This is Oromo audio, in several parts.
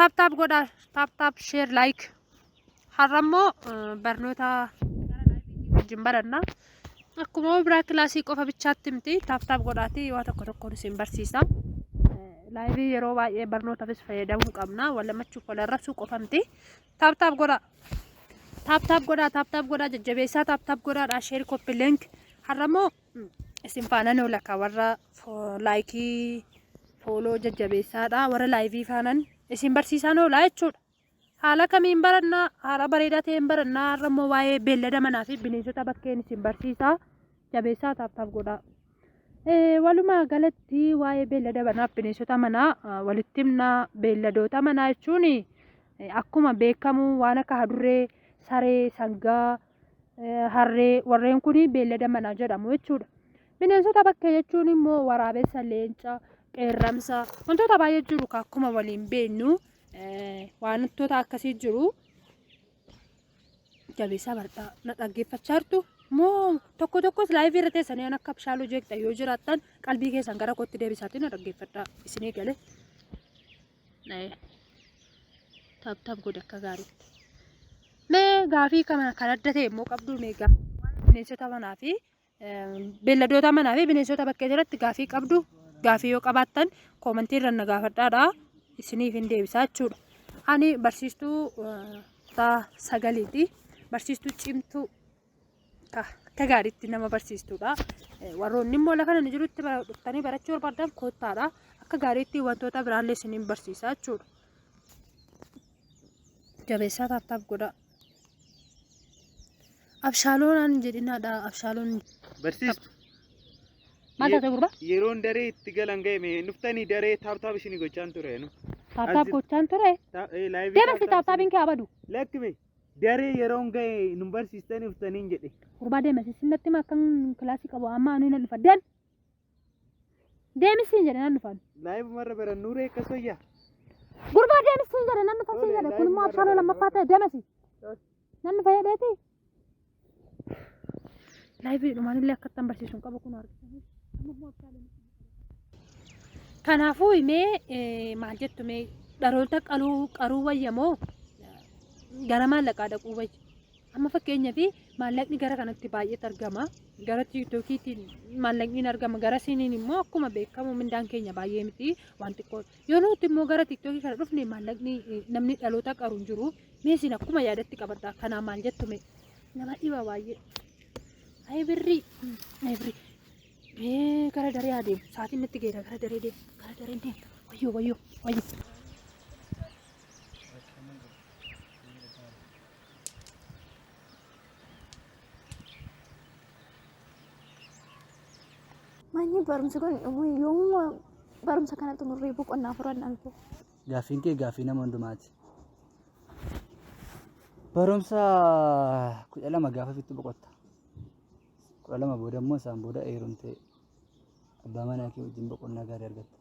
Tap tap godhaa tap tap share like. Har'a immoo barnoota gara live'iitiin wajjin baranna. Akkuma biraa kilaasii qofa bichaatti miti tap tap godhaatii waa tokko tokkoon isin barsiisa. Live yeroo baay'ee barnootafis fayyadamuu qabna. Wal lammachuuf wal arrabsuu qofa miti. Tap tap godhaa. Tap tap godhaa tap tap godhaa jajjabeessaa tap tap godhaadhaa share copy link. Har'a immoo isin faanan oola ka warra like follow jajjabeessaadha warra live faanan isin barsiisaan oola jechuudha. Haala kamiin barannaa? Haala bareedaa ta'een barannaa. Har'a immoo waa'ee beellada manaa fi bineensota bakkeen isin barsiisaa. Jabeessaa tap tap godhaa. Walumaa galatti waa'ee beellada manaa fi bineensota manaa walitti himna. Beelladoota manaa jechuun akkuma beekamu waan akka hadurree, saree, sangaa, harree warreen kun beellada manaa jedhamu jechuudha. Bineensota bakkee jechuun immoo waraabessa, leenca, qeerramsa wantoota baay'ee jiru akkuma waliin beeknu. Wantoota akkasii jiru. Jabeessaa bardhaa na dhaggeeffachaa jirtu moo tokko tokkos live irra teessanii an akka abshaaluu jeeqxan yoo jiraattan qalbii keessan gara kootti deebisaatii na dhaggeeffadhaa isinii gale. Tap tap godhe akka gaariitti. Mee gaafii kana kan adda ta'e immoo qabdu mee gaafii bineensota manaa fi Beelladoota manaa fi bineensota bakkee jalatti gaafii qabdu gaafii yoo qabaattan comment irra na gaafadhaadha isiniif hin deebisaa jechuudha. Ani barsiistuu kutaa sagaliiti. Barsiistuu cimtuu akka gaariitti nama barsiistuudha. Warroonni immoo lafa ani jirutti dhuftanii barachuu barbaadan koottaadha. Akka gaariitti wantoota biraallee isiniin barsiisaa jechuudha. Jabeessaa tap tap godhaa. Abshaaloo naan hin jedhinaadha. Abshaaloon. Barsiistu. Maal taate gurbaa? Yeroon daree itti galan ga'e mee nuftanii daree tap tap isinii gochaan ture nu. Tap tap gochaan ture. Live Deemasi tap tapiin kee abadu. Lakkime daree yeroon ga'e nu barsiistanii dhuftanii jedhe. Gurbaa deemasi sinnatti hima akkan kilaasii qabu amma ani nan dhufa. Deem. Deemi siin jedhe nan dhufan. Live marra barannuu ree akkas wayyaa. Gurbaa deemi siin jedhe nan dhufa siin jedhe kun immoo abshaaloo lammaffaa ta'e deemasi. Nan dhufa jedheeti. Live dhumaan illee akka ittiin barsiisu hin qabu kun argitanii. Amma immoo abshaaloo. Kanaafuu mee maal jettu mee dhaloota qaluu qaruu wayya moo gara maallaqaa dhaquu wayya? Amma fakkeenyaaf maallaqni gara kanatti baay'eetu argama. Gara TikTokiitiin maallaqni hin argama. Gara siiniin immoo akkuma beekamu mindaan keenya baay'ee miti waan xiqqoo. Yoo nuti immoo gara TikTokii kana dhufne maallaqni namni dhaloota qaru hin jiru. Mee isin akkuma yaadatti qabadha. Kanaa maal jettu mee? Nama dhiba baay'ee. Ayi birrii. Ayi birrii. Mee gara daree adeemu. Sa'aatiin natti geera gara daree deemu. Gara daree deemu. Wayyoo wayyoo wayyoo. Manni barumsi kun dhumuu yoomuma barumsa kana xumurree boqonnaa fudhanna nuti. Gaaffiin kee gaaffii nama hundumaati. Barumsa 12 gaafa fixxu boqotta. 12 booda immoo isaan booda heerumtee abbaa manaa kee wajjin boqonnaa gaarii argatta.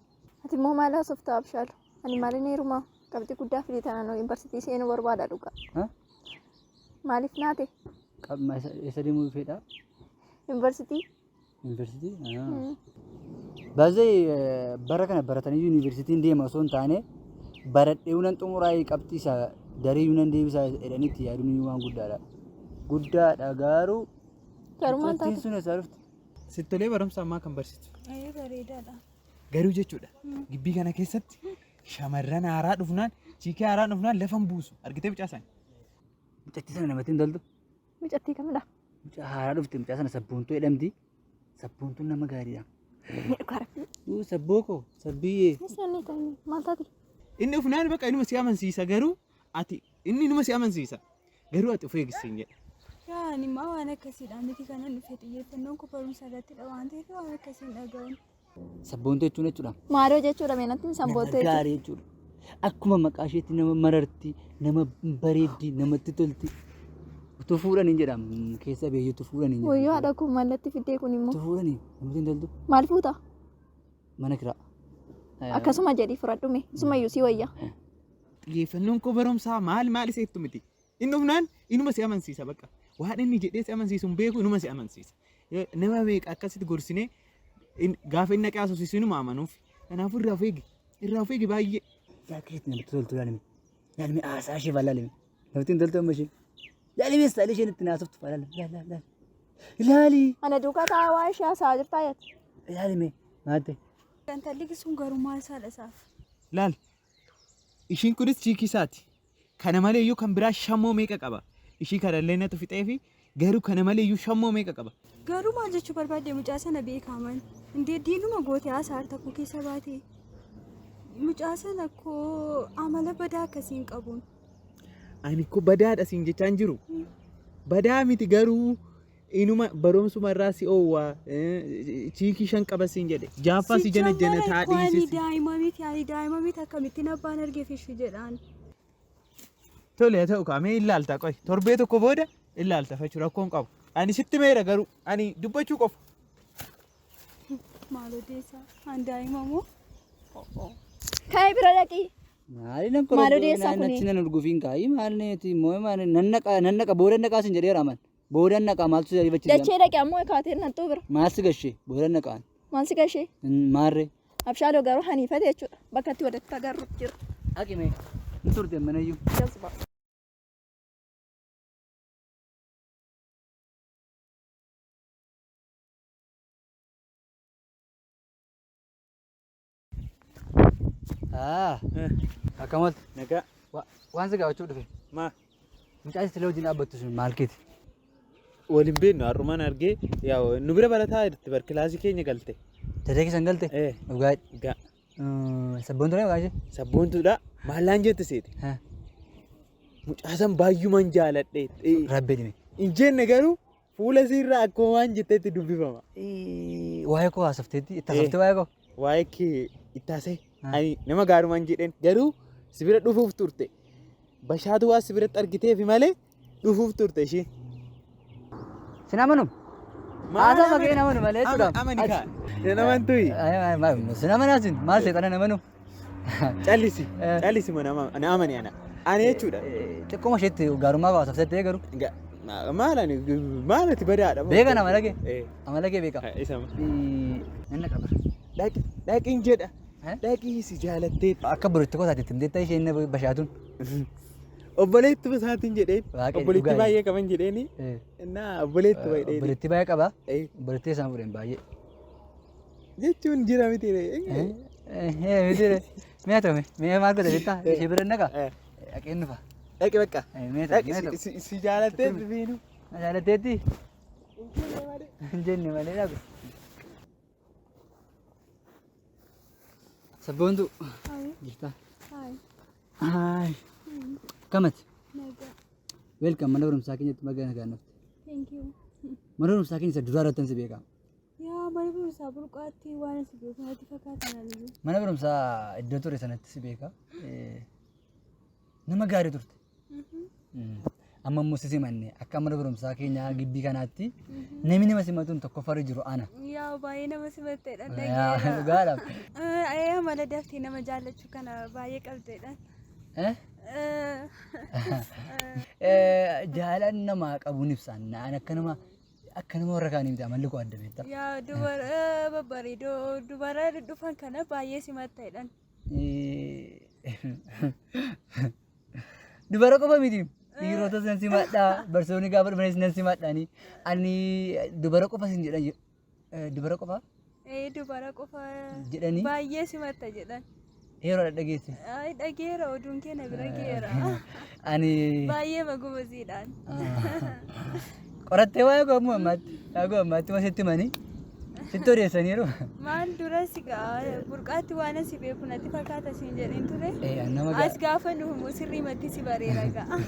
Ati immoo maal haasofta Abshaalu? Ani maalin heerumaa? Qabxii guddaa fide tanaan yuunivarsiitii seenuu barbaada dhugaa. Ha? Maaliif naate? Qabma eessa deemuu fedha? Yuunivarsiitii? Yuunivarsiitii? Baay'ee bara kana baratanii yuunivarsiitiin deema osoo hin taane baradhee nan xumuraa qabxii isaa daree nan deebisaa jedhanii itti yaaduun iyyuu waan guddaadha. Guddaadha garuu Garuu maal mucattiin taate? sun eessaa dhufte? Sitti tolee barumsa ammaa kan barsiistu. Ee bareedaadha. Garuu jechuudha gibbii kana keessatti shamarran haaraa dhufnaan chiikii haaraa dhufnaan lafa hin buusu. Argitee mucaa sana? Mucattii sana namatti hin toltu. Mucattii kamidha? Mucaa haaraa dhufte mucaa sana sabboontuu jedhamti. Sabboontuun nama gaariidha. Ni dhugaa rabbii. Uu sabboo koo sabbiyyee. Isaan ta'e maal taate? Inni dhufnaan bakka inuma si amansiisa garuu ati inni inuma si amansiisa garuu ati of eegi siin jedha. Yaa ani immoo waan akkasiidha miti kanan dhufe xiyyeeffannoon koo barumsa irrattidha waan ta'eef waan akkasii hin dhaga'uun. Sabboontuu jechuun jechuudha. Maaloo jechuudha mee natti Nama sanboottoo jechuudha. gaarii jechuudha. Akkuma maqaa isheetti nama mararti, nama bareeddi, namatti tolti. Utuu fuudhanii jedha keessa beeyyee utuu fuudhanii jedha. Wayyoo haadha koo mallatti fiddee kun immoo. Utuu fuudhanii namatti hin toltu. Maal fuuta? Mana kiraa. Akkasuma jedhii fudhadhu mee. Isumayyuu sii wayya. Xiyyeeffannoon koo barumsaa maal maal isa jettu miti. Inni dhufnaan inuma si amansiisa bakka. Waan inni jedhee si amansiisu hin beeku inuma si amansiisa. Nama meeqa akkasitti gorsinee gaafa inni dhaqee haasofsiisu inuma amanuuf. Kanaafuu irraa of eegi. Irraa of eegi baay'ee. Yaa keetti namatti toltu ilaalime. Laalmi haasaa ishee faa laalime. Namatti hin toltu amma isheen. Laalime istaayilii isheen ittiin haasoftu faa laalime. Laali laali laali. Ilaali. Ana duukaa taa'aa waa'ee ishee haasa'aa jirtaa jetti. Ilaalime. Maatte. Intalli sun garuu maal isaadha isaaf? Laal. Ishiin kunis chiikii isaati. Kana malee iyyuu kan biraa shammoo meeqa qaba? Ishii kanallee natu fixeefi garuu kana malee iyyuu shammoo meeqa qaba? Garuu maal jechuu barbaadde mucaa sana beekaaman? Indee diinuma goote haasaa harta koo keessa baate. Mucaa sana koo amala badaa akkasii hin qabuun. Ani ko badaadha siin jechaa hin jiru. Badaa miti garuu inuma barumsuma irraa si oowwaa chiikii shan qaba siin jedhe. Jaaffaa si jana jana taa Ani dhiisisi. daa'ima miti ani daa'ima miti akkamittiin abbaan argeef ishee jedhaan. Tole haa ta'u kaamee ilaalta qoy torbee tokko booda ilaalta fachuu rakkoon qabu. Ani sitti meera garuu ani dubbachuu qofa. Maal odeessaa? An daa'ima moo? Ka'ee bira dhaqii. Maali nan Maal odeessaa kuni? Achi nan urgufiin kaayii maal neeti moo maal nan naqa nan naqa booda naqaa sin jedheera aman. Booda naqaa maaltu si ariifachiisa? Dachee dhaqi ammoo kaateen nattuu bira. Maal si gashee booda naqaan. Maal si gashee? Maarree. Abshaaloo garuu haniifate jechuudha. Bakka itti walitti agarru jira. Haqime. Hin turte manayyuu. Jazba. Ah. Akkam oolte? Nagaa. Waan si gaafachuu dhufe. Maa? Mucaa sitti wajjin dhaabbattu sun maal keeti? Wal hin beeknu har'umaan argee yaa nu bira barataa jirti bar kilaasii keenya galte. Daree keessan galte? Eh. Dhugaa. Gaa. Sabboontuu dha maqaan ishee? Sabboontuudha. Maallaan jette seete? Ha. Mucaa san baay'uman jaaladhe. Rabbi dhime. Hin jenne garuu fuula isiirraa akkuma waan jettetti dubbifama. Waa'ee koo haasofteetti itti haasoftee waa'ee koo? Waa'ee kee itti haasa'e. Ani nama gaarumaan jedheen garuu si bira dhufuuf turte. Bashaatu waa si biratti argiteefi malee dhufuuf turte ishiin. Sin amanu? Haasaa makee hin amanu malee jechuudha. Amani kaa. Hin amantuyi. Sin amanaa sin maal seexana hin amanu? Callisi. Callisi mana na amani ana. Ani jechuudha. Xiqqooma isheetti gaarummaa koo haasofteetti garuu. Maal ani maal ati badaadha. Beekan amala kee. Amala kee beeka. Isa. Nan dhaqa bara. Dhaqi dhaqin jedha. Dhaqii si jaalattee. Akka boritti koo isaatti himteetta isheen bashaatuun. Obboleettuma isaatiin jedheen. Waaqni Obboleettii dhugaa baay'ee qaban jedheeni. Innaa obboleettuma jedheeni. Obboleettii baay'ee qaba. Obboleettii isaan fuudheen baay'ee. Jechuun jira miti ree. Miti ree. Mee ta'u mee maal godha beektaa? Ishee bira naqa. Dhaqeen dhufa. Dhaqi bakka. Mee ta'u Dhaqi mee ta'u. si jaalattee fiinu. Na jaalatteetti? Hin jenne malee dhaqu. Sabboontu. Jirta. Haay. Akkamati? Nagaa. Welcome mana barumsaa keenyatti baga nagaan dhufte. Thank you. Mana barumsaa keenya isa duraa irratti si beeka. Yaa mana barumsaa burqaatti waan asi beeku natti fakkaata naaliyyuu. Mana barumsaa iddoo ture sanatti si beeka. Nama gaarii turte. Amma immoo si simanne akka mana barumsaa keenyaa gibbii kanaatti namni nama simatuun tokkoffaarra jiru ana. Yaa baay'ee nama simatteedha Yaa, dhageera. Dhugaadha. Ee amala daftee nama jaallachuu kana baay'ee qabdeedha. Eh? Jaalan namaa qabuun ibsaan naan akka nama akka nama warra kaanii miti amalli koo adda beektaa. Yaa dubara babbareedoo dubara dhufan kana baay'ee simatteedha. Dubara qofa miti. Dhiirotas nan simadha. Barsiisonni gaafa dhufanis nan simadhaani. Ani dubara qofa sin jedhan dubara qofa Ee dubara qofa jedhanii baay'ee simatta jedhan. yeroo dhageesse. Ay dhageera oduun kee na bira geera. Ani Baay'ee magumasiidhaan. qorattee waa'ee koo ammoo ammaatti waa'ee ammaatti ma sitti himanii sitti odeessaniiru. Maal dura si burqaatti waan asi beeku natti fakkaata siin jedheen ture. Ee an nama As gaafa nu himu sirriimatti si bareera ga'a.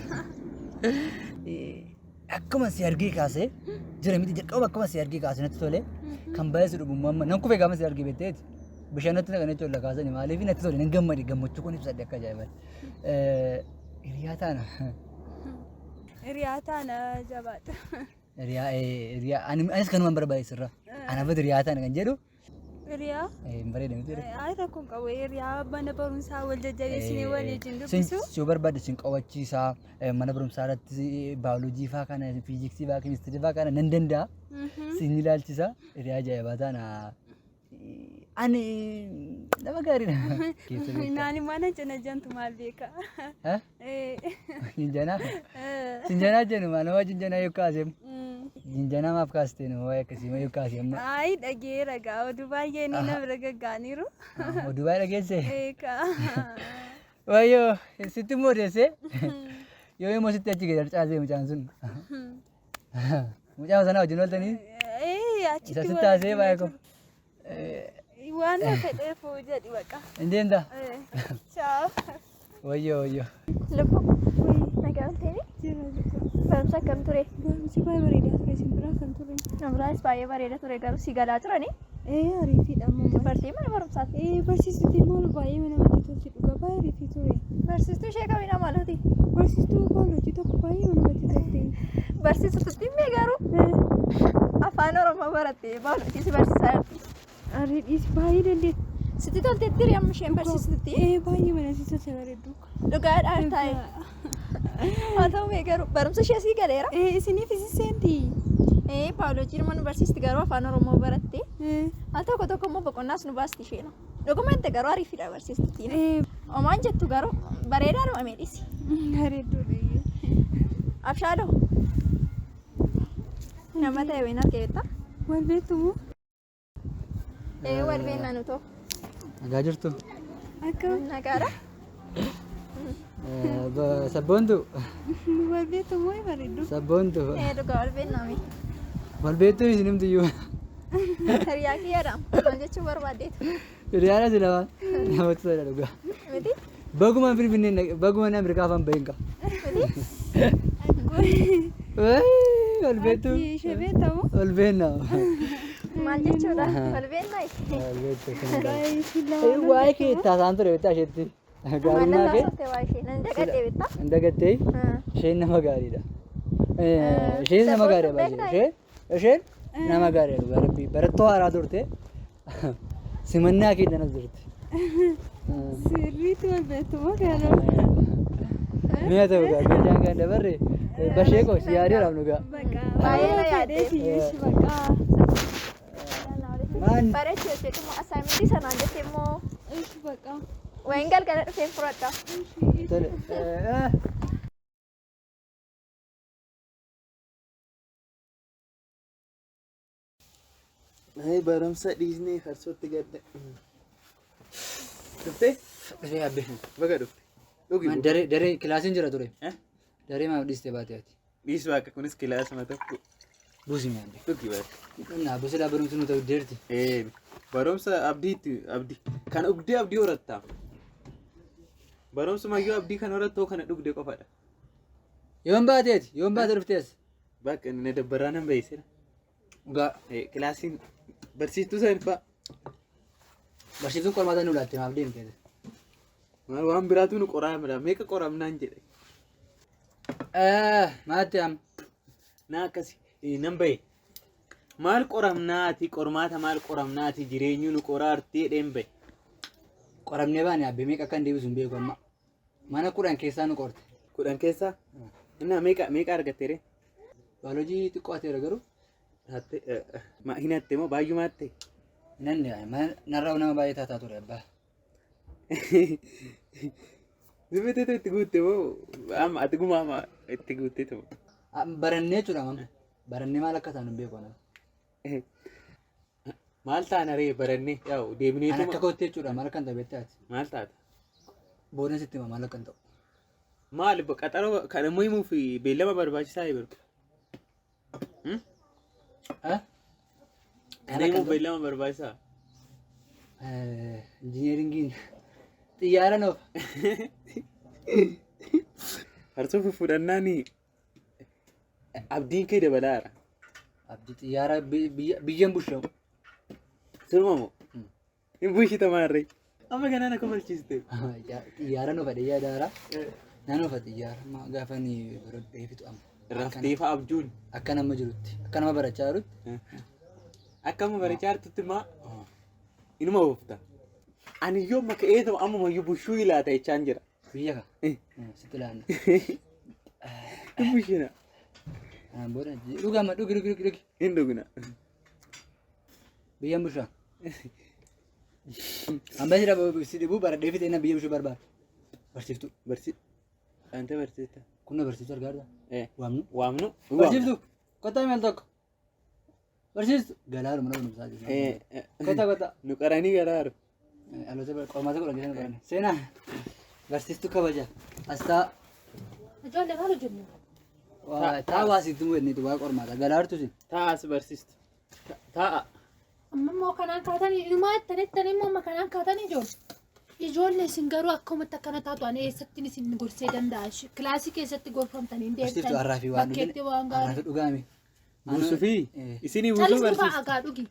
Akkuma si argee kaasee jira miti jalqaba akkuma si argee kaasee natti tole kan baay'ee si dhugu amma nan kufee gaafa si argee beekteeti bishaan natti naqanii jechuudha kaasanii maaliif natti tole nan gammade gammachuu kun ibsadhe akka ajaa'ibaatti. Hiriyaa taana. Hiriyaa taana jabaadha. Hiriyaa hiriyaa anis kanumaan barbaade sirra. Anaafat hiriyaa taana kan jedhu Hiriyaa hin bareeda miti. Ay rakkoon qabu hiriyaa mana barumsaa wal jajjabeessinee wal wajjin dubbisu. Si yoo barbaadde sin qo'achiisaa mana barumsaa irratti baayoloojii faa kana fiiziksii faa keemistirii faa kana nan danda'a. Sin ilaalchisa hiriyaa ajaa'ibaa taana. Ani nama gaariidha. Keessa beektaa. Naan immoo nan cina jantu maal beeka. Eh? Jinjanaa? Jinjanaa jennu maal nama jinjanaa yoo kaasee jinjanaa maaf kaastee nama waa'ee akkasii yoo kaasee amma. Ayi dhageera gaa oduu baay'ee ni na bira gaggaaniiru. Oduu baay'ee dhageesse. Eekaa. Wayyoo sitti immoo odeessee yoo immoo sitti achi gadi harcaasee mucaan sun. Mucaa sana wajjin ooltanii Ee achitti isa sitti haasee baay'ee koo. Waan na fedheef jedhi baqa. Hin deemta? Ciao. Wayyoo wayyoo. Lubbu nagaa olteeni Jira jira. barumsa akkam ture? Barumsi baay'ee bareedaa ture isin biraa kan ture. Namraanis baay'ee bareeda ture garuu si galaa turani. Ee ariitiidha amma. Bartee mana barumsaatti. Ee barsiistutti immoo baay'ee namatti tolti dhugaa baay'ee ariitii ture. Barsiistuu ishee kamidha maaloti? Barsiistuu baayoloojii tokko baay'ee namatti tolti. Barsiistutti mee garuu afaan Oromoo barattee baayoloojii si barsiisaa jirti. Ariidhiis baay'ee dandeetti. Sitti tolteetti amma isheen barsiistutti. Ee baay'ee manatti tolte bareeddu. Dhugaadhaan taa'e. Haa ta'u mee garuu barumsa ishee sii galeera. Ee isiniif isin seenti. Ee baayoloojii ilma nu barsiisti garuu afaan Oromoo barattee. Al tokko tokko immoo boqonnaas nu baasti isheen. Dhuguma itti garuu ariifidha barsiistuttiin. Ee Omaan jettu garuu bareedaadhuma mee dhisi. bareedduudha. Abshaadoo. Nama ta'e wayin argee beektaa? Wal beektu moo? Ee wal beeknaa nu ta'u. Nagaa jirtu. Akkam Nagaadha. Sabboontu. wal beektu moo bareeddu? Sabboontu. Ee dhugaa wal beeknaa mee. Wal beektu isin himtuyyuu. Hiriyaa kiyyaadha. Maal jechuu barbaaddeetu? Hiriyaadha si lama. Namatti tola dhugaa. Miti? Baguma Finfinnee baguma Ameerikaa afaan bahin qaba. Miti? Wal beektu. Ati ishee beekta moo? Wal beekna. Maal jechuudha? Wal beeknaa? Wal beektu. Baay'ee isin lama. Waa'ee kee itti haasa'an ture beektaa isheetti. Gaarummaa Maal kee. haasofte waa ishee? Nan dagadhee beektaa? Hin dagattee isheen nama gaariidha. Isheen nama gaariidha baay'ee. Isheen isheen nama gaariidha dhugaa rabbii. Barattuu haaraa turte. Simannaa kee danas turte. Sirriitti wal beektu moo garuu? Mi'a ta'u gaa meeshaan kan dabarre bashee koo si yaadeeraaf nu gaa. Baqa. Baay'ee na Baay'ee yaadde. fedheef iyyuu ishee baqa. Maan Bareechi hojjetu immoo assaayimentii sanaan jette immoo Ishee baqa. wayin galgala dhufeen fudhadha. tole. Ay, barumsa dhiisnee farsootti gadda. Dhuftee? Dhufee yaabbee. Baga dhufte. Dhugi Maan daree daree kilaasiin jira ture. Eh? Daree maaf dhiiste baate ati? Dhiis waaqa kunis kilaasuma tokko. Buusi mi'aande. Dhugi waaqa. Naa buusi laa barumsi nu ta'u deerti. Ee, barumsa abdiitti abdii kan dhugdee abdii horatta. Barumsumayyuu abdii kan horattu kana dhugde qofadha. Yoon baateeti yoon baate dhuftees. Bakka inni na dabbaraa nan beeksisa. Dhugaa Kilaasiin barsiistuu san fa'a. barsiiftuun qormaata nu laatte maaf deemte? Maal waan biraatu nu qoraamna meeqa qoramnaan jedhe. Maatti am. Na akkasi nan bahe. Maal qoramnaati qormaata maal qoramnaati jireenyu nu qoraarti jedheen bahe. Qoramnee baane abbee meeqa akka hin deebisu hin beeku amma. Mana 10 keessaa nu qorte. 10 keessaa? Innaa meeqa meeqa argatte ree? Baayoloojii xiqqoo hateera garuu. Hatte hin hatte moo baay'uma hatte? Hin hanne mana narraa nama baay'ee taataa ture abbaa. Zimmeteetu itti guutte moo amma ati gumaa amma itti guutteetu moo? Barannee jechuudha amma. Barannee maal akka taanu hin beeku ana. Maal taana ree barannee yaa'u Ani deebineetuma. akka kootti jechuudha maal akka hin ta'e beektaa ati. Maal taata? Booda sitti hima maal akka hin ta'u. Maal qaxaroo kan immoo himuuf beellama barbaachisaa jiru. Kana himuuf beellama barbaachisaa. Injineeringiin xiyyaara noof. Farsoo fudhannaan abdiin kee dabalaara. Abdii xiyyaara biyyan bushaa'u. Sirma moo? Hin bushita maarree. Amma ganaa na kofalchiiste. Xiyyaara noofa dhiyyaa daara. Nan oofa xiyyaara amma gaafa inni baradhee fixu amma. Raftee fa'a abjuun. Akka nama jirutti akka nama barachaa jirutti. Akka amma barachaa jirtutti maa inuma oofta. Ani iyyuu amma ka'ee ta'u ammumayyuu bushuu ilaata jechaan jira. Biyya ka. Sitti laanna. Hin bushina. Kanaan booda dhugi amma dhugi dhugi dhugi dhugi. Hin dhugna. Biyyan bushaa. Amma si dhabu si dhibuu baradhee fixee na biyya bishuu barbaada. Barsiiftuu. Barsi. Ante barsiista. Kun na barsiiftuu argaa jirta. Eh. Waamnu. Waamnu. Barsiiftuu. Kottaa imeel tokko. Barsiiftuu. Galaaru mana barumsaa jiru. Eh. eh, Kottaa kottaa. Nu qaranii garaaru. Dhaloota qormaata godhan keessa nu qaran. Seenaa. Barsiiftuu kabaja. Asxaa. Ijoollee maal hojjennu? Taa waasiitti mu'enniitu waa qormaata. Galaartu si. Taa'as barsiistu. Taa'a. Amma immoo kanaan kaatanii inumaa ittanii ittanii immoo amma kanaan kaatanii ijoollee. Ijoollee isin garuu akkamatti akkana taatu ani eessattiin isin gorsee danda'a? Kilaasii keessatti gorfamtanii hin Barsiiftuu deemtan. har'aa fi waan Bakkeetti waan har'aa gaarii. fi dhugaame. Buusuu fi isinii buusuu Callisni barsiistu. fa'aa gaa dhugi.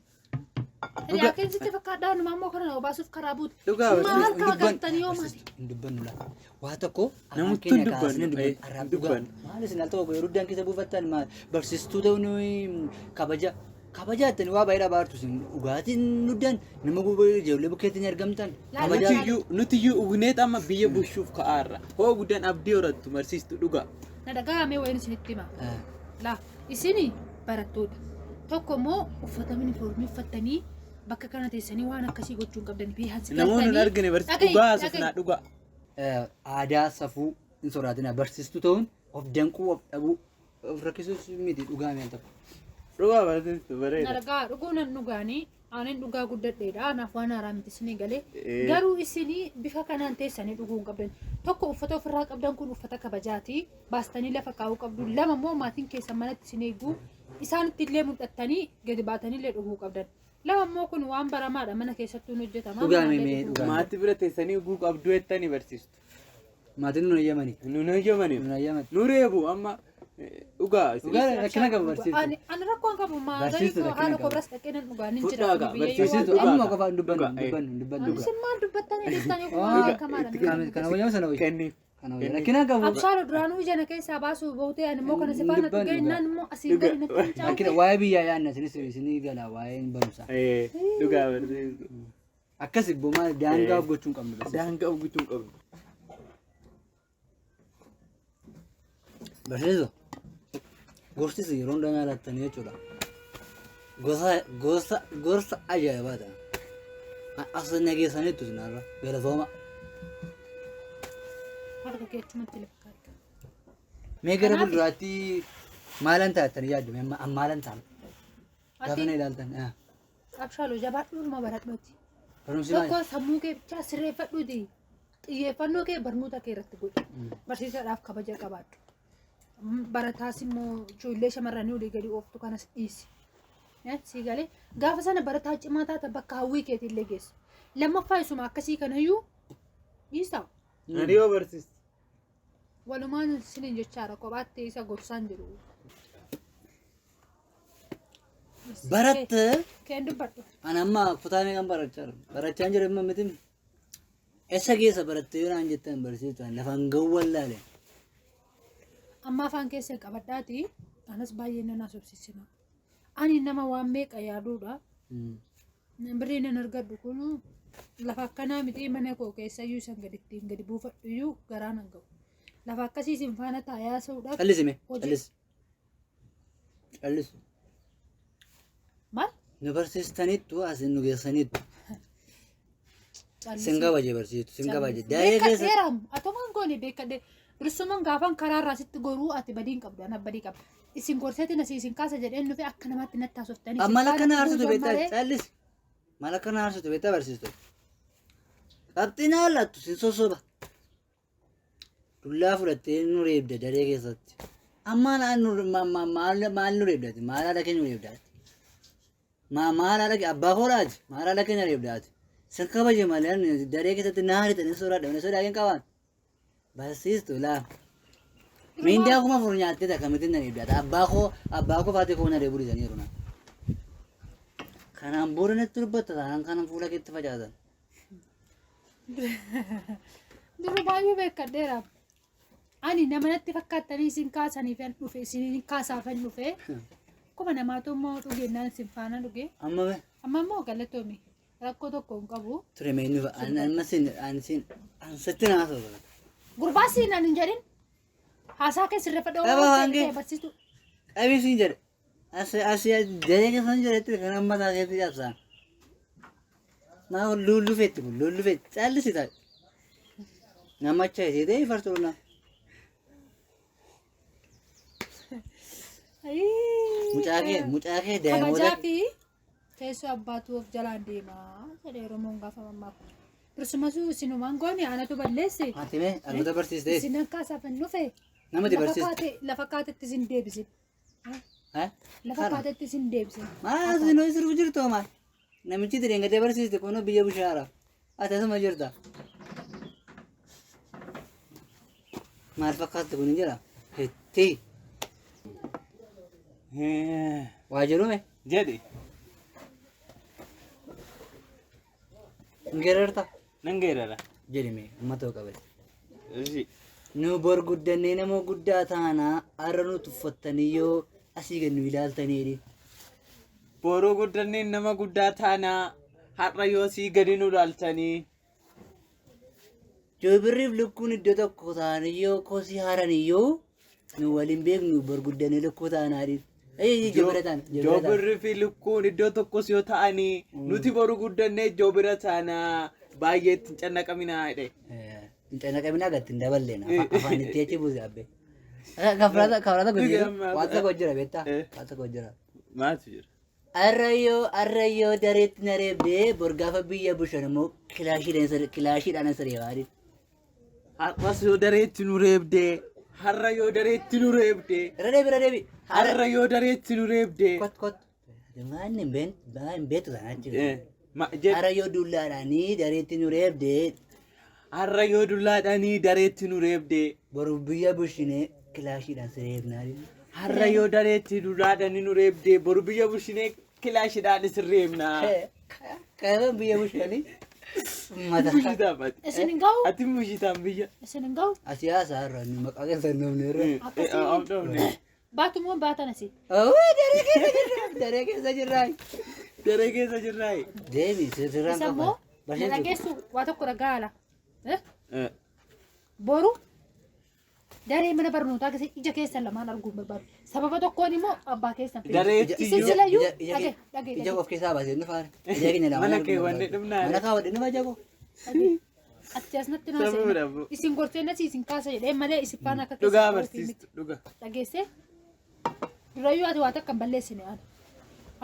Hiriyaa keessatti fakkaadhaa numaa immoo kana nama baasuuf karaa buute. Dhugaa Maal barsiistu. harkaa galtanii yoo maali? Hin dubbannu laata. Waa tokko afaan Namuttu keenya hin dubbannu, kaasnee eh, dubbannu. Har'aaf hin dhugaa. dubbannu. Maal isin al tokko yeroo uddaan keessa buufattan maal barsiistuu ta'uun kabaja. Kabaja jettanii waa baay'ee dhabaartu isin dhugaatiin uddaan nama gubee ijoollee bukkeetti hin argamtan. Kabaja. Nutiyyuu nutiyyuu ugneet amma biyya bushuuf ka'aarra. Hoo guddaan abdii horattu barsiistu dhugaa. Na dhaga'amee wayiin isinitti hima. Eh, Laa isini barattoota. Tokko immoo uffata yuunifoormii uffattanii bakka kana teessanii waan akkasii gochuu hin qabdan. Beekansi Namoonni hin argine barsiistu dhugaa haasofnaa dhugaa. eh, Aadaa safuu hin sodaatinaa. Barsiistuu ta'uun of danquu of dhabuu of rakkisuus miti dhugaa al tokko. Dhugaa barsiistu Na bareeda. dhagaa dhuguu nan dhugaanii aanin dhugaa guddadheedha. Anaaf waan haaraa miti isinii galee. Eh. Garuu isinii bifa kanaan teessanii dhuguu hin qabdan. Tokko uffata ofirraa qabdan kun uffata kabajaati. Baastanii lafa kaa'uu qabdu. Lama immoo maatiin keessan manatti isin eeguu. Isaanitti illee mul'attanii gadi baatanii illee dhuguu qabdan. Lama immoo kun waan baramaadha mana keessattuu hin hojjetama. Dhugaa Manallee mee dhuguu dhugaa. Maatii bira teessanii dhuguu qabdu jettanii barsiistu. Maatiin nun eeyyamani. Nu nu eeyyamaniif. Nun eeyyaman. Nu reebu amma eh, dhugaa. isin- Dhugaa rakkina qaba barsiiftuu. Ani ani rakkoon qabu maazarii Barsiistuu koo rakkina haadha koo qaba. biras dhaqee nan dhugaa nin jira. Fudhaa gaa, Biyya yoo Barsiistuu Dhugaa amma gaa. qofa hin dubbannu Dhugaa, hin eh. dubbannu hin dubbannu. Ani isin maal dubbattanii dhiistanii kun Waa, waan beekamaadha. Kana wayyaa sana wayyaa. Kenniif. Kana wayyaa. Rakkina qabu. Abshaalo duraanuu ija na keessaa baasuu bautee ani immoo kana si faana Dubbannu dhugee innaan immoo asiin gadi natti hin caa'u. Rakkina waa'ee biyyaa yaadna isinis isinii gala waa'een barumsaa. Eh, Dhugaa barsiistu. Akkas ibbo maal daangaa of gochuu hin qabnu barsiisa. Daangaa of gochuu hin qabnu. Barsiisu gorsis yeroo hundaa nyaalattanii jechuudha. Gosa gorsa gorsa ajaa'ibaa ta'a. As nageessaniittu isin har'a galatooma. Harka kee achumatti lafa kaa'e. Mee gara fuulduraatti maalan taatanii yaaddu? Mee amma maalan ta'a? Gaafa na ilaaltan. Ah, Abshaaloo jabaadhuu numa baradhuuti. Barumsi maali? Tokko sammuu kee bichaa sirreeffadhuuti. Xiyyeeffannoo kee barnoota kee irratti godhi. Barsiisaadhaaf kabaja qabaadhu. Barataas immoo ijoollee shamarranii olii gadi ooftu kanas dhiisi. Si galee gaafa sana barataa cimaa taata bakka hawwii keetii illee geessa. Lammaffaa isuma akkasii kanayyuu dhiisaa. Ani yoo barsiistu. Walumaan isiniin jechaadha kophaatti isa gorsaan jiru. Baratte Keen dubbadhu. ani amma kutaa meeqan barachaa jira? Barachaa hin jiru amma miti. Eessa keessa baratte yoo naan jettan barsiiftu ani lafaan ga'uu wallaale. Amma afaan keessa qabadhaati anas baay'ee nan haasofsiisina. Ani nama waan meeqa yaaduudha. Birrii nan argadhu kun lafa akkanaa miti mana koo keessayyuu isan gadi ittiin gadi buufadhu iyyuu garaa nan ga'u. Lafa akkasii isin faana taa'ee haasa'uudhaaf Callisi mee Hojii- callisi. Callisi. maal? Nu barsiistaniittu asin nu geessaniittu. Callisi. Sin kabaje barsiistu sin kabaje. Daree keessa Beekadheeraam atomaan goone beekadhe dursumaan gaafan karaarraa sitti goruu ati badii hin qabdu ana badii qabda. Isin gorseetiin asii isin kaasa jedheen dhufe akka namaatti natti haasoftanii. isin Maal akka na faana aarsitu dhuguu beektaa jammaree callisi. Maal akka na aarsitu beektaa barsiistu. Qabxii naa laattu sin sossoba. Dullaa fudhattee nu reebda daree keessatti. Amma maal maal nu reebdaati? Maal haadha keenya nu reebdaati? Maal haadha abbaa koodhaati? Maal haadha keenya reebdaati? Sin kabaje malee ani daree keessatti na haadhitanii sodaadha. Mana sodaa hin qabaan. Barsiistu laa. Miindaa 4000 nyaattee akkamittiin na reebdaati? Abbaa koo abbaa koo faatee koo na reebuu dhiisaniiru na. Kanaan booda natti dubbatta taanaan kanan fuula keetti facaasan. Dura baay'ee beekadheera. Ani nama natti fakkaattanii isin kaasaniif an dhufe isin kaasaaf an dhufe. Akkuma namaatu immoo dhugennaan isin faana dhuge. Amma be Amma immoo galatoomi. Rakkoo tokko hin qabu. ture mee inni an amma sin an sin an sitti naasoo. Gurbaa siin ani hin jedhin. Haasaa kee sirreeffadhu. Qaba waan kee. Barsiistu. Qabii siin jedhe. Asi asi daree keessan jedhetti kan amma isaa keetti cabsaan. Maa lullu feetti kun lullu feetti callisi taa'e. Namacha isee farsoona. Mucaa kee daa'imoota. Kabajaa fi teessoo abbaatu of jalaan deemaa jedhee Oromoon gaafa mammaaku. Dursumasuu isinumaan goone anatu balleesse. Ati mee dhaloota barsiistee Isin akka asaafan dhufe. namatti barsiiste. Lafa kaatetti isin deebisin. Lafa kaatetti isin deebisin. Maal isin hojii sirbu jirtu maal? Namichi deengadee barsiiste kun biyya bushaara. Ati asuma jirta. Maal fakkaatti kun hin jira? Hetti. Waa jedhume? Jedhi. Hin geerarta? Nan geerara. Jedhi mee amma ta'u qabate. Ishi. Nu bor guddannee nama guddaa taanaa har'a nu tuffattanii yoo asii gad nu ilaaltanii. Boruu guddanneen nama guddaa taanaa har'a yoo sii gadi nu ilaaltanii. Joobirriif lukkuun iddoo tokko ta'anii yoo kosii haran yoo nu waliin beeknu bor guddannee lukkuu taanaadhi. Joobira taana. Joobirri fi lukkuun iddoo tokkos yoo ta'anii nuti boru guddannee joobira taanaa baay'ee itti hin cannaqaminaa jedhe. Hin cannaqaminaa gatti hin daballeen afaan itti achi buuse abbe. Kafraata kun jira. Waan tokko jira beektaa? Waan tokko jira. Maaltu jira? Arrayyoo dareetti na reebdee bor gaafa biyya bushan immoo kilaashiidhaan siree. Har'as yoo dareetti nu reebdee har'a yoo dareetti nu reebdee Irra deebi, irra deebi. Har'a yoo dareetti nu reebdee. Kot kot. Waan hin beektu sana achi. Jedhi. Har'a yoo dullaadhaanii dareetti nu reebdee Har'a yoo dullaadhaanii dareetti nu reebdee boru biyya bushinee kilaashiidhaan sireebnaa. Har'a yoo dareetti dullaadhaanii nu reebdee boru biyya bushinee kilaashiidhaan isin reebnaa. Qaban biyya bushanii mata. Bushitaan ati. Isin hin ga'u? Ati bushitaan biyya. Isin hin ga'u? Asii haasaa irra nu maqaa keessa hin dhoofne irra. Akkasii. Baatu moo baatan asii? Daree keessa jirra. Daree keessa jirra. Daree keessa jirraa. Deebi sirraan Isa immoo na Barsiistu. dhageessu waa tokko dhagaala. Boru daree mana barnootaa keessa ija keessan lamaan arguun barbaadu. Sababa tokkoon immoo abbaa keessan fidu. Dareetti Isin yoo silayyuu dhage dhage Ija of keessaa baasee nu faana. Ija keenya lamaan. Mana keewwannee dhumnaa. Mana kaawwadhe nu ija koo. Ati asnatti Sababa naasee dhabuu. isin gorsee nasi isin kaasa jedhee malee isin faana akka Dhugaa keessa ta'uufi miti. barsiistu dhugaa. Dhageessee durayyuu ati waa takka hin balleessine ana.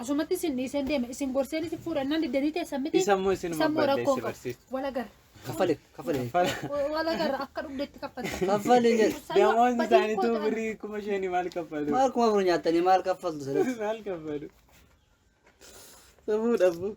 Asumatti isin dhiiseen deeme isin gorseen isin fuudhannaan diddanii teessan miti. Isa immoo isinuma Isa immoo rakkoo balleesse qabu. barsiistu. Wal agarra. Kaffale kaffale. Wal agarra akka dhugdeetti kaffalta. Kaffale jedhe. Damoonni isaaniitu birrii 5,000 maal kaffalu? Maal 4,000 nyaattanii maal kaffaltu sirriitti? Maal kaffalu? Sabuu dhabuu.